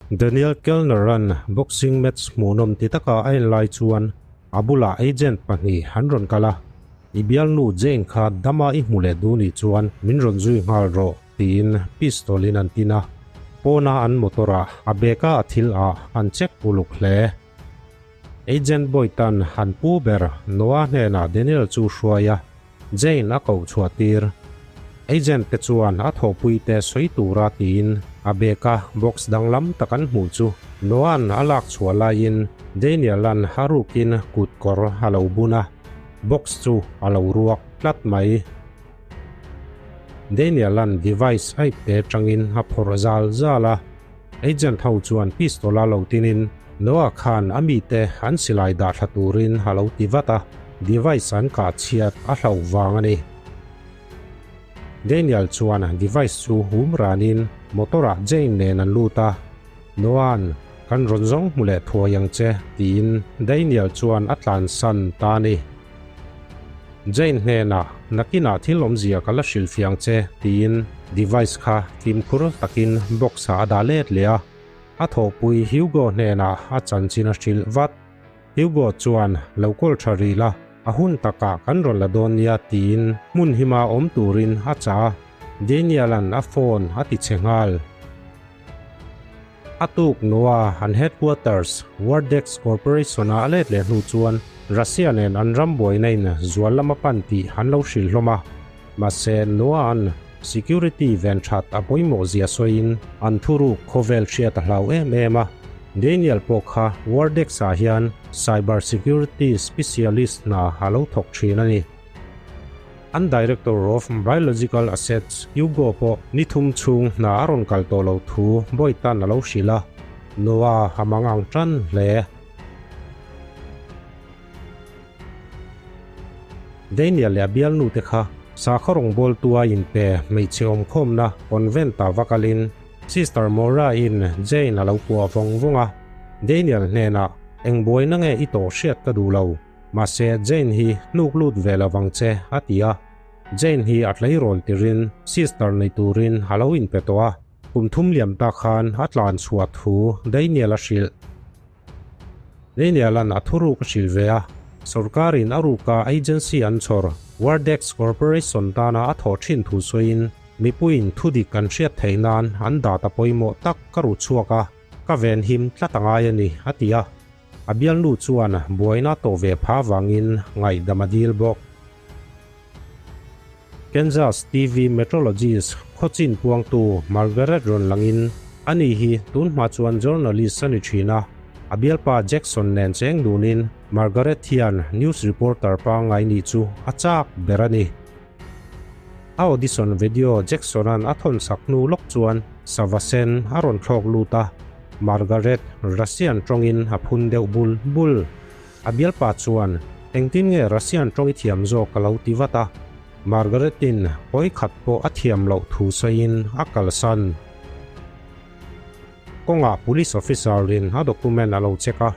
Daniel Kellner-a'n boxing match hmuhnawm ti taka a en lai chuan a bulah agent pahnih an rawn kal a, I bialnu Jane kha dama i hmu leh duh nih chuan min rawn zui nghal rawh, tiin pistol in an tin a. Pawna an motor ah a bag a a thil ah an check uluk hle. Agent Boyd-a'n an pu ber Noah hnenah Daniel chu hruai a, Jane a koh chhuah tir. Agent te chuan a thawhpui te sawi tura tiin a bag a box danglam tak an hmuh chu Noah-a'n a lak chhuah laiin Daniel-a'n a rukin kut kawr a lo bun a, box chu a lo ruak tlat mai. Daniel-a'n device a ipte atangin a phawrh zal zal a, agent ho chuan pistol a lo tinin Noah khan a mite an silai dah thla turin a lo ti vat a, device an kah chhiat a hlauh vang a ni. Daniel chuan device chu hum ranin motor-ah Jane nen an lut a, Noah-a'n kan rawn zawng hmu leh thuai ang che tiin Daniel chuan a tlansan ta a ni. Jane hnenah nakinah thil awmzia ka la hrilhfiah ang che tiin device kha fimkhur takin box-ah a dah let leh a. A thawhpui Hugo hnenah a chanchin a hrilh vat. Hugo chuan lo kawl tha rih la, a hun takah kan rawn la dawn nia tiin hmun hima awm turin a chah a. Daniel-a'n a phone a ti chhe nghal. A tuk nua an headquarters Wardex Corporation-a a let leh hnu chuan Russia nen an ram buaina in zual lam a pan tih an lo hrilh hlawm a. Mahse Noah-a'n Security ven that a pawimawh zia sawiin an thuruk khawvel hriat a hlau em em a. Daniel pawh kha Wardex-ah hian Cyber Security Specialist hna a lo thawk thin a ni. An Director of Biological Assets Hugo pawh ni thum chhung hna a rawn kal tawh loh thu Boyd-a'n a lo hrilh a, Noah a mangang tan hle. Daniel leh a bialnu te kha sakhaw rawngbawltu a inpe hmeichhe awmkhawmna convent ah va kalin Sister Maura in Jane a lo kuah vawng vawng a, Daniel hnenah eng buaina nge i tawh hriat ka duh lo, mahse Jane hi hnuk lut ve lo vang che a ti a. Jane hi a tleirawl tirin sister nei turin a lo inpe tawh a, kum thum liam ta khan a tlan chhuah thu Daniel a hrilh. Daniel-a'n a thuruk a hrilh ve a, sawrkarin a ruka agency an chhawr Wardex Corporation tana a thawh thin thu sawiin mipuiin thudik an hriat theih nan an data pawimawh tak ka ru chhuak a, ka venhim tlat a ngai a ni, a ti a. A bialnu chuan buaina tawh ve pha vangin ngaihdam a dil bawk. Kansas TV meteorologist khawchin puangtu Margaret rawn langin ani hi tun hma chuan journalist a ni thin a, a bialpa Jackson nen cheng dunin Margaret hian news reporter pangngai nih chu a chak ber a ni. A audition video Jackson-a'n a thawn sak hnu lawk chuan sava sen a rawn thlawk lut a, Margaret Russian tawngin a phun deuh bul bul. A bialpa chuan, Engtin nge Russian tawng i thiam zawk ka lo ti vat a. Margaret-in hawi khat pawh a thiam loh thu sawiin a kalsan. Kawngah police officer-in a document a lo check a,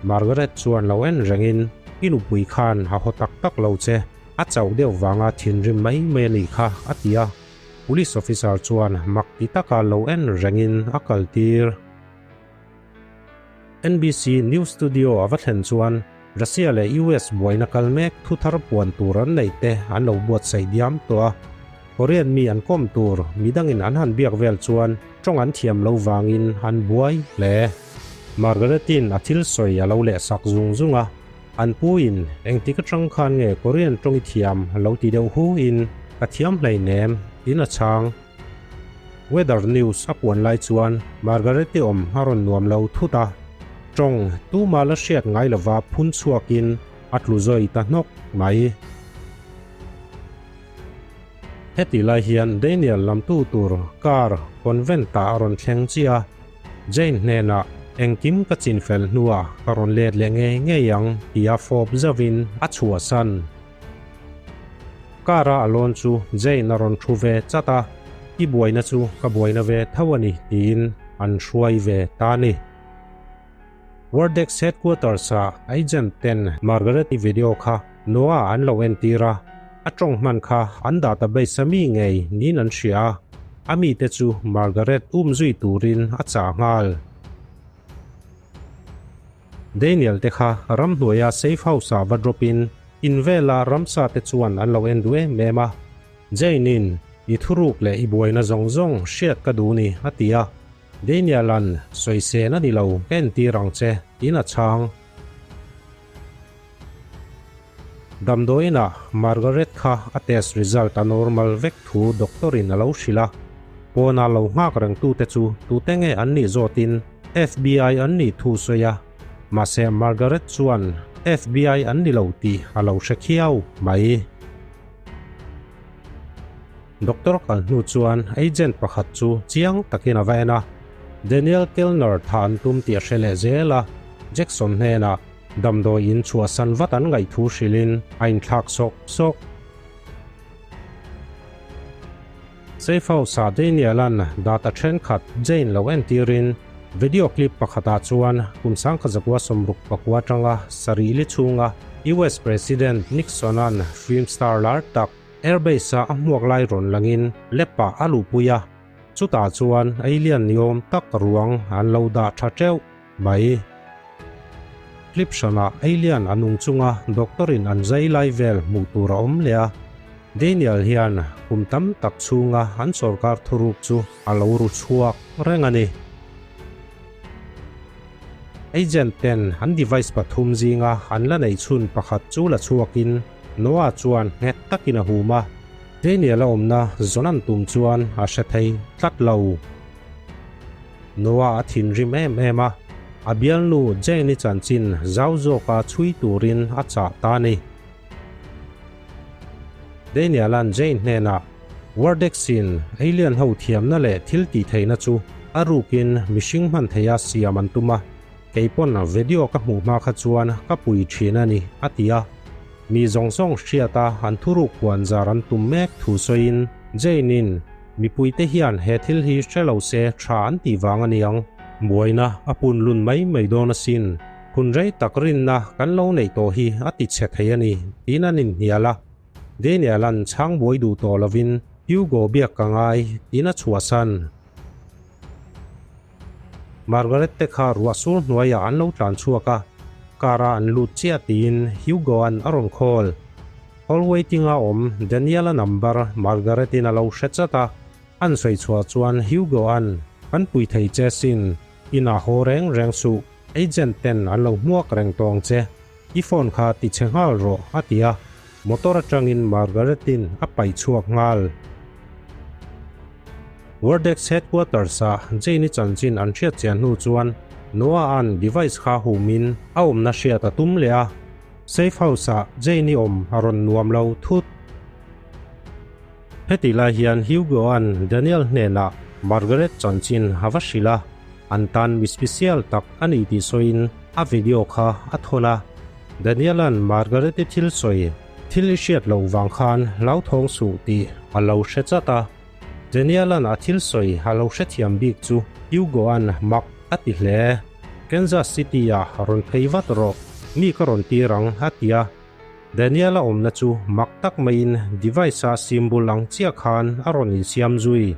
Margaret chuan lo en rengin, I nupui khan a haw tak tak lo che, a chauh deuh vanga thinrim mai mai a nih kha, a ti a. Police officer chuan mak ti taka lo en rengin a kaltir. NBC News Studio a va thlen chuan Russia leh US buaina kal mek thu thar puan tur an neih te an lo buatsaih diam tawh a. Korean mi an kawm tur midangin an han biak vel chuan tawng an thiam lo vangin an buai hle. Margaret-in a thil sawi a lo leh sak zung zung a, an puin engtik atang khan nge Korean tawng i thiam lo ti deuh hu in ka thiam hleinem tin a chhang. Weather news a puan lai chuan Margaret-i awm a rawn nuam lo thut a, tawng tuma la hriat ngai lova phun chhuakin a tlu zawi ta hnawk mai. Heti lai hian Daniel lamtu tur car convent-ah a rawn thleng chiah a, Jane hnenah engkim ka chinfel hnuah ka rawn let leh ngei ngei ang tia fawp zauhin a chhuahsan. Car a alawn chu Jane a rawn thu ve chat a, I buaina chu ka buaina ve tho a ni tiin an hruai ve ta a ni. Wardex headquarters ah agent ten Margaret-i video kha Noah an lo entir a. A tawng hman kha an database a mi ngei niin an hria a, a mite chu Margaret um zui turin a chah nghal. Daniel te kha ramhnuaia safe house ah va drop in in vela ramsa te chuan an lo en duh em em a. Jane in, I thuruk leh i buaina zawng zawng hriat ka duh ni a ti a. Daniel an sawisel a ni lo ka entir ang che tiin a chhang. Damdawiinah Margaret kha a test result a normal vek thu doctor in a lo hrilh a, pawnah lo nghak reng tute chu tute nge an nih zawtin FBI an nih thu sawi a, mahse Margaret chuan FBI an ni lo tih a lo hre khiau mai. Doctor kal hnu chuan agent pakhat chu chiang takin a va en a, Daniel Kellner tha an tum tih a hre leh zel a, Jackson hnenah Damdawi in chhuahsan vat an ngaih thu hrilhin a inthlak sawk sawk. Safe House-ah Daniel-a'n data thenkhat Jane lo entirin video clip pakhatah chuan kum sangkha zakua 64 atanga sarih li chhunga US President Nixon-a'n film star lar tak Airbase-a a hmuak lai rawn langin lep-ah a luhpui a, chutah chuan alien niawm tak ruang an lo dah tha teuh. Mai. Clip hranah alien a nung chunga doctor in an zai lai vel hmuh tur a awm leh a, Daniel hian kum tam tak chhunga an sawrkar thuruk chu a lo ru chhuak reng a ni. Agent ten an device pathum zinga an la neih chhun pakhat chu la chhuakin Noah chuan nghet takin a hum a, Daniel a awmna zawn an tum chuan a hre thei tlat lo. Noah a thinrim em em a, a bialnu Jane-i chanchin zau zawka chhui turin a chah ta a ni. Daniel-a'n Jane hnenah, Wardex-in alien ho thiamna leh thil tih theihna chu a rukin mihring hman theia siam an tum a, kei pawn video ka hmuh hma kha chuan ka pui thin a ni, a ti a. Mi zawng zawng hriata an thuruk huan zar an tum mek thu sawiin Jane-in, Mipuite hian he thil hi hre lo se tha an tih vang a niang. Buaina a pun lun mai mai dawn asin. Hun rei tak rinna kan lo neih tawh hi a ti chhe thei a ni, tiin an inhnial a. Daniel-a'n chhang buai duh tawh lovin Hugo biak ka ngai, tiin a chhuahsan. Margaret te kha ruah sur hnuaiah an lo tlan chhuak a, car a an lut chiah tiin Hugo-a'n a rawn call. Hall waiting-a awm Daniel-a number Margaret-in a lo hre chat a, an sawi chhuah chuan Hugo-a'n, Kan pui thei che sin, inah haw reng reng suh, agent ten an lo hmuak reng tawng che, i phone kha ti chhe nghal rawh, a ti a, motor atangin Margaret-in a paih chhuak nghal. Wordex headquarters-ah Jane-i chanchin an hriat chian hnu chuan Noah-a'n device kha humin a awmna hriat a tum leh a, safe house-ah Jane-i awm a rawn nuam lo thut. Hetih lai hian Hugo-a'n Daniel hnenah Margaret chanchin a va hrilh a, an tan mi special tak a ni tih sawiin a video kha a thawn a. Daniel-a'n Margaret-i thil sawi thil i hriat loh vang khan hlauthawng suh tih a lo hre chat a. Daniel-a'n a thil sawi a lo hrethiam bik chu Hugo-a'n mak a ti hle. Kansas City-ah rawn phei vat rawh, mi ka rawn tir ang, a ti a. Daniel-a awmna chu mak tak maiin device-a symbol ang chiah khan a rawn insiam zui.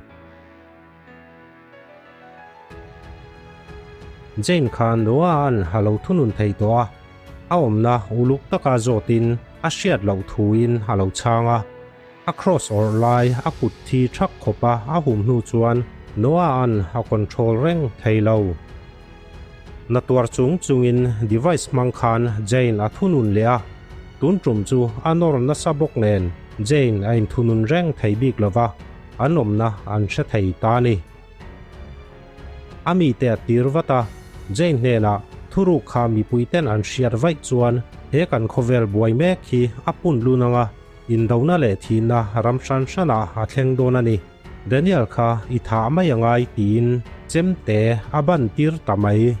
Jane kha Noah-a'n a lo thunun thei tawh a, a awmna uluk taka zawtin a hriat loh thuin a lo chhang a. A cross awrh lai a kut thi thak khawpa a hum hnu chuan Noah-a'n a control reng thei lo. Na tuar chung chungin device hmang khan Jane a thunun leh a, tun tum chu a nawr nasa bawk nen Jane a inthunun reng thei bik lo va, an awmna an hre thei ta a ni. A mite a tir vat a, Jane hnenah thuruk kha mipuiten an hriat vaih chuan he kan khawvel buai mek hi a pun lun ang a, indona leh thihna ram hran hranah a thleng dawn a ni. Daniel kha i thah mai a ngai tiin chemte a ban tir ta mai.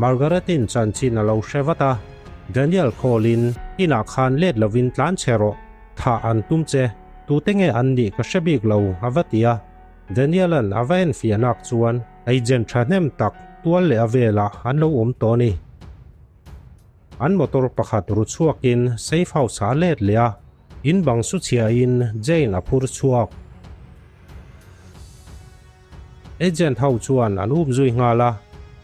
Margaret-in chanchin a lo hre vat a, Daniel call-in inah khan let lovin tlan che rawh, thah an tum che, tute nge an nih ka hre bik lo a va ti a. Daniel-a'n a va enfiah nak chuan agent thahnem tak tual leh a velah an lo awm tawh a ni. An motor pakhat ru chhuakin safe house ah a let leh a, in bang su chhiahin Jane a phur chhuak. Agent ho chuan an up zui nghal a,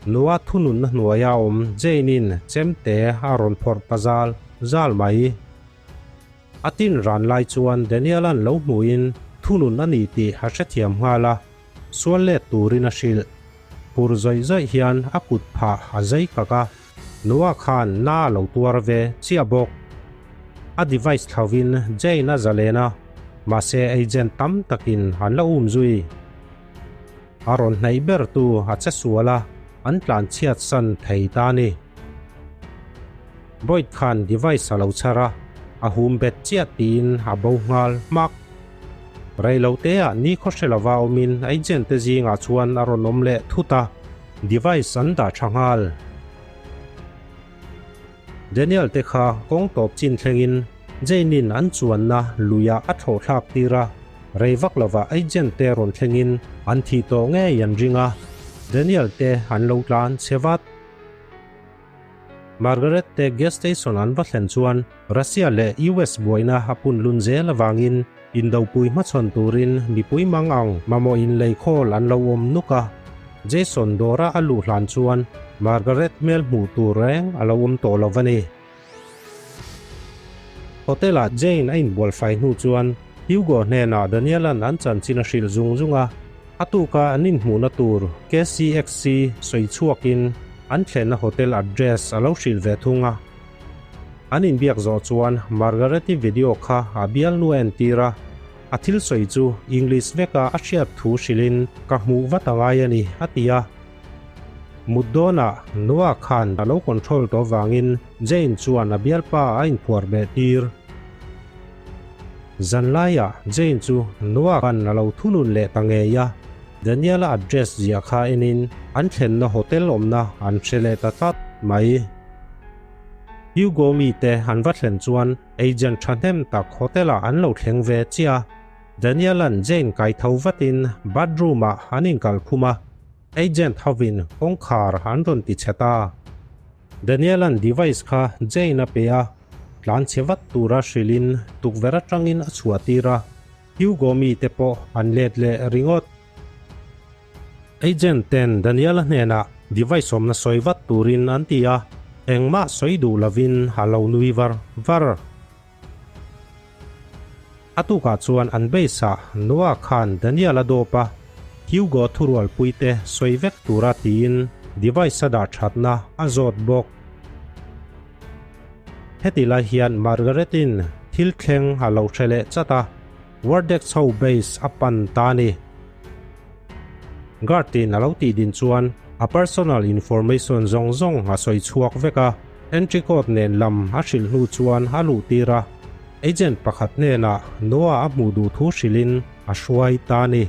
Noah thununna hnuaia awm Jane-in chemte a rawn phawrh ta zal zal mai. A tin ran lai chuan Daniel-a'n lo hmuhin thunun a ni tih a hrethiam nghal a, sual let turin a hrilh. Phur zawih zawih hian a kut phah a zai kak a, Noah khan na a lo tuar ve chiah bawk. A device thlauvin Jane a zalen a, mahse agent tam takin an la um zui. A rawn hnaih ber tu a che sual a, an tlan chhiat san thei ta a ni. Boyd khan device a lo chhar a, a hum bet chiah tiin a bo nghal hmak. Rei lo teah ni khaw hre lova awmin agent te zingah chuan a rawn awm leh thut a, device an dah tha nghal. Daniel te kha kawng tawp chin thlengin Jane-in an chuanna luiah a thlawh thlak tir a, rei vak lovah agent te rawn thlengin an thih tawh ngei an ring a, Daniel te an lo tlan chhe vat. Margaret te gas station an va thlen chuan Russia leh US buaina a pun lun zel avangin indopui hmachhawn turin mipui mang ang mamawh inlei khawl an lo awm nuk a. Jason dawra a luh hlan chuan Margaret hmel hmuh tur reng a lo awm tawh lo a ni. Hotel-ah Jane a inbual fai hnu chuan Hugo hnenah Daniel-a'n an chanchin a hrilh zung zung a, a tuka an inhmuhna tur KCXC sawi chhuakin an thlenna hotel address a lo hrilh ve thung a. An inbiak zawh chuan Margaret-i video kha a bialnu a entir a, a thil sawi chu English veka a hriat thu hrilhin ka hmuh vat a ngai a ni a ti a. Mut dawnah Noah khan a lo control tawh vangin Jane chuan a bialpa a inphuar beh tir. Zanlaiah Jane chu Noah khan a lo thunun leh ta ngei a, Daniel-a address ziah kha enin an thlenna hotel awmna an hre leh ta tlat mai. Hugo mite an va thlen chuan agent thahnem tak hotel-ah an lo thleng ve chiah a, Daniel-a'n Jane kai tho vatin bathroom-ah an inkal khum a, agent hovin kawngkhar an rawn ti chhe ta. Daniel-a'n device kha Jane a pe a, tlan chhe vat tura hrilhin tukverh atangin a chhuah tir a, Hugo mite pawh an let leh ringawt. Agent ten Daniel-a hnenah device awmna sawi vat turin an ti a, engmah sawi duh lovin a lo nui var var. A tukah chuan an base-ah Noah khan Daniel-a dawp a, Hugo thurualpuite sawi vek tura tiin device a dah thatna a zawt bawk. Heti lai hian Margaret-in thil thleng a lo hre leh chat a, Wardex ho base a pan ta a ni. Guard-in a lo tih din chuan a personal information zawng zawng a sawi chhuak vek a, entry code nen lam a hrilh hnu chuan a luh tir a, agent pakhat hnenah Noah a hmuh duh thu hrilhin a hruai ta a ni.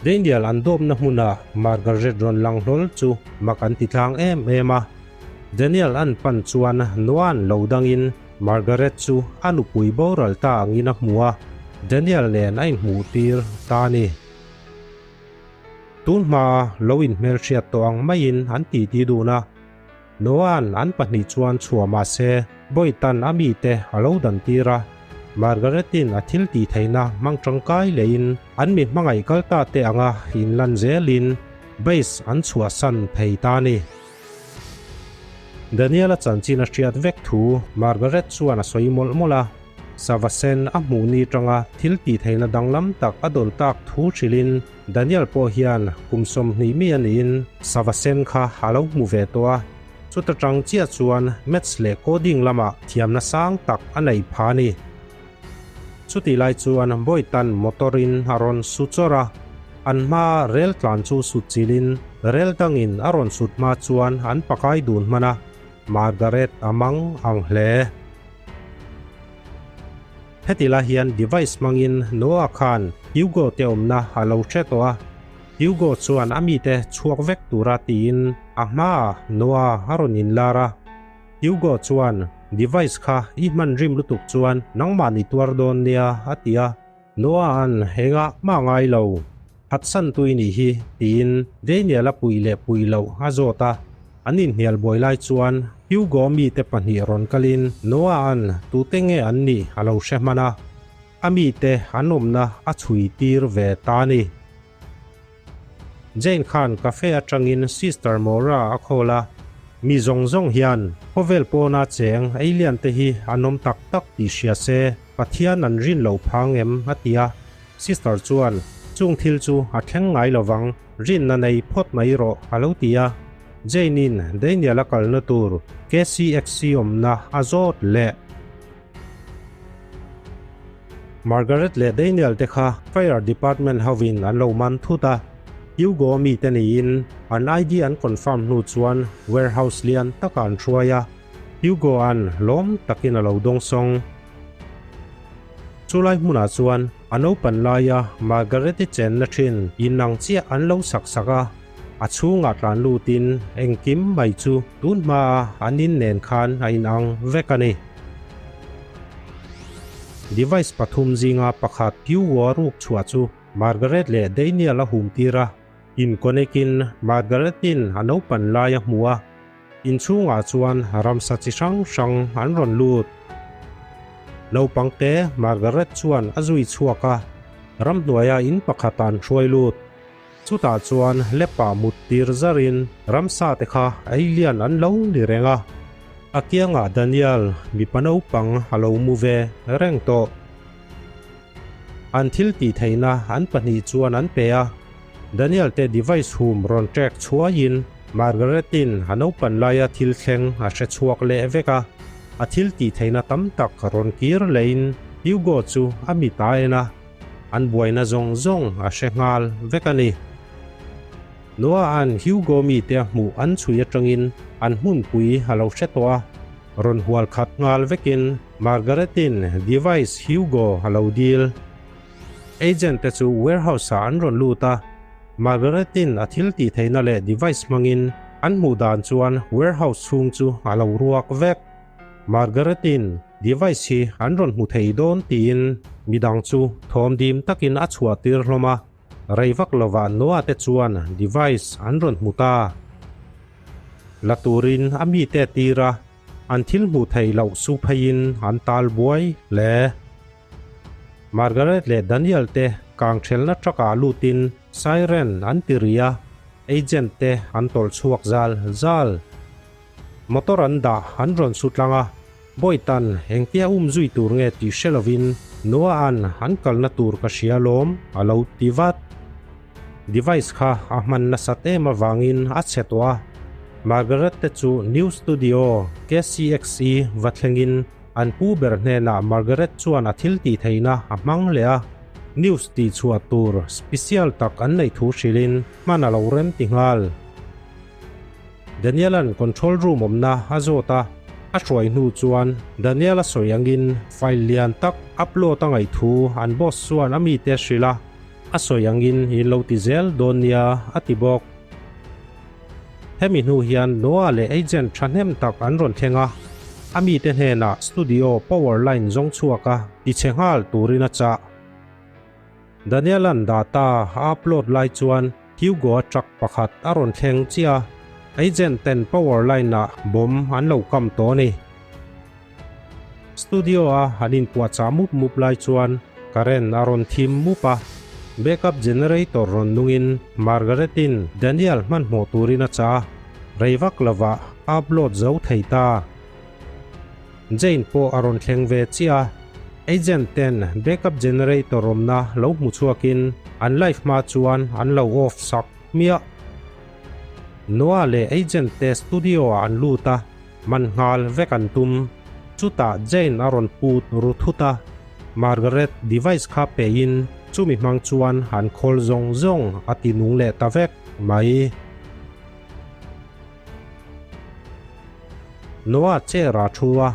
Daniel an dawpna hmuna Margaret rawn lang hlawl chu mak an ti tlang em em a, Daniel an pan chuan Noah-a'n lo dangin Margaret chu a nupui boral ta angin a hmu a, Daniel nen a inhmuh tir ta a ni. Tun hmaa lo inhmelhriat tawh ang maiin an titi dun a, Noah-a'n an pahnih chuan chhuah mah se Boyd-a'n a mite a lo dan tir a, Margaret-i'n a thil tih theihna hmang tangkai lehin an mi hmangaih kal ta te anga inlan zelin base an chhuahsan thei ta a ni. Daniel-a chanchin a hriat vek thu Margaret chuan a sawi mawlh mawlh a, sava sen a hmuh ni tanga thil tih theihna danglam tak a dawn tak thu hrilhin Daniel pawh hian kum 20 mi a niin sava sen kha a lo hmu ve tawh a, chuta tang chiah chuan maths leh coding lamah thiamna sang tak a nei pha a ni. Chutih lai chuan Boyd-a'n motor-in a rawn su chawrh a, an hmaa rel tlan chu sut chilhin rel dangin a rawn sut hma chuan an pakai dun hman a, Margaret a mang ang hle. Heti lai hian device hmangin Noah khan Hugo te awmna a lo hre tawh a, Hugo chuan a mite chhuak vek tura tiin a hmaah Noah a rawn inlar a. Hugo chuan, Device kha i hman rim lutuk chuan nangmah ni tuar dawn nia, a ti a. Noah-a'n engah mah ngai lo, phatsan tui nih hi, tiin Daniel-a puih leh puih loh a zawt a. An inhnial buai lai chuan Hugo mite pahnih rawn kalin Noah-a'n tute nge an nih a lo hre hman a, a mite an awmna a chhui tir ve ta a ni. Jane khan cafe atangin Sister Maura a call a, Mi zawng zawng hian khawvel pawna cheng alien te hi an awm tak tak tih hria se Pathian an rin lo phang em? a ti a. Sister chuan, Chung thil chu a thleng ngai lovang, rinna nei phawt mai rawh a lo ti a. Jane-in Daniel a kalna tur KCXC awmna a zawt leh. Margaret leh Daniel te kha Fire Department hovin an lo man thut a, Hugo mite niin an ID an confirm hnu chuan warehouse lian takah an hruai a, Hugo-a'n lawm takin a lo dawngsawng. Chulai hmunah chuan a naupan laia Margaret-i chenna thin inang chiah an lo sak sak a, a chhungah tlan lutin engkim mai chu tun hmaa an in nen khan a inang vek a ni. Device pathum zinga pakhat Hugo-a ruk chhuah chu Margaret leh Daniel a hum tir a, inkonekin Margaret-in a naupan lai a hmu a, Inchhungah chuan ramsa chi hrang hrang an rawn lut. Naupang te Margaret chuan a zui chhuak a, ramhnuaia in pakhat an hruai lut. Chutah chuan lepa mut tir zarin ramsa te kha alien an lo ni reng a. A kiangah Daniel mipa naupang a lo mu ve reng tawh. An thil tih theihna an pahnih chuan an pe a, Daniel te device hum rawn track chhuaiin Margaret-in a naupan laia thil thleng a hre chhuak leh vek a, a thil tih theihna tam tak rawn kir lehin Hugo chu a mit a en a, an buaina zawng zawng a hre nghal vek a ni. Noah-a'n Hugo mite a hmuh an chhui atangin an hmunpui a lo hre tawh a, rawn hual khat nghal vekin Margaret-in device Hugo a lo dil. Agent te chu warehouse-ah an rawn lut a, Margaret-in a thil tih theihna leh device hmangin an hmuh dan chuan warehouse chhung chu a lo ruak vek. Margaret-in device hi an rawn hmu thei dawn tiin midang chu thawm dim takin a chhuah tir hlawm a, rei vak lovah Noah te chuan device an rawn hmu ta. La turin a mite tir a. An thil hmuh theih loh su pheiin an tal buai hle. Margaret leh Daniel te kang thelna truck ah lutin siren an ti ri a, agent te an tawlh chhuak zal zal. Motor an dah an rawn su tlang a, Boytan engtia um zui tur nge tih hre lovin Noah-a'n an kalna tur ka hria lawm a lo ti vat. Device kha a hman nasat em avangin a chhe tawh a, Margaret te chu New Studio KCXE va thlengin an pu ber hnenah Margaret chuan a thil tih theihna a hmang leh a, news tih chhuah tur special tak an neih thu hrilhin hman a lo rem ti nghal. Daniel-a'n control room awmna a zawt a, a hruai hnu chuan Daniel-a sawi angin file lian tak upload a ngaih thu an boss chuan a mite a hrilh a, A sawi angin in lo ti zel dawn nia a ti bawk. Hemi hnu hian Noah leh agent thahnem tak an rawn thleng a, a mite hnenah studio power line zawng chhuak a ti chhe nghal turin a chah. Daniel-a'n data a upload lai chuan Hugo-a truck pakhat a rawn thleng chiah a, agent ten power line-ah bomb an lo kam tawh a ni. Studio-a an inpuahchah mup mup lai chuan current a rawn thim mup a, backup generator rawn nungin Margaret-in Daniel hmanhmawh turin a chah a, rei vak lovah a upload zo thei ta. Jane pawh a rawn thleng ve chiah a, agent ten backup generator awmna lo hmu chhuakin an live hma chuan an lo off sak hmiah. Noah leh agent te studio-ah an lut a, Man nghal vek an tum. Chutah Jane a rawn put ru thut a, Margaret device kha peiin chumi hmang chuan an khawl zawng zawng a ti nung leh ta vek mai. Noah chair a thu a,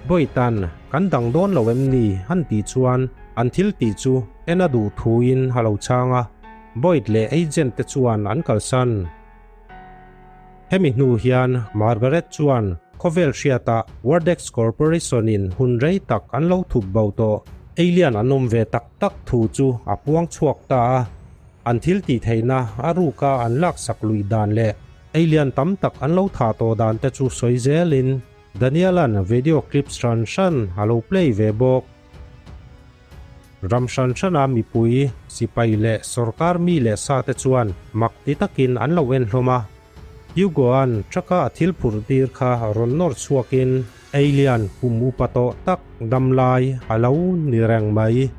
Bawitan kan dang dawn lo em ni han tih chuan an thil tih chu en a duh thuin a lo chhang a, Boyd leh agent te chuan an kalsan. Hemi hnu hian Margaret chuan khawvel hriatah Wardex Corporation in hun rei tak an lo thup bo tawh. Alien an awm ve tak tak thu chu a puang chhuak ta a, an thil tih theihna a ruka an laksak luih dan leh. Alien tam tak an lo thah tawh dan te chu sawi zelin Daniel-a'n video clips hran hran a lo play ve bawk. Ram hran hrana mipui, sipai leh sorkar mi leh sa te chuan mak ti takin an lo en hlawm a. Hugo-a'n truck-a a thil phurh tir kha rawn nawr chhuakin Alien kum upa tawh tak dam lai a lo ni reng mai.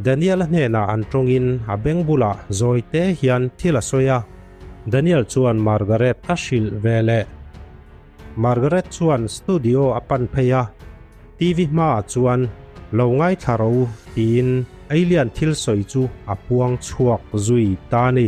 Daniel-a hnenah an tawngin a beng bulah zawi te hian thil a sawi a. Daniel chuan Margaret a hrilh ve leh. Margaret chuan studio a pan phei a, TV hmaah chuan lo ngaithla ro tiin Alien thil sawi chu a puang chhuak zui ta a ni.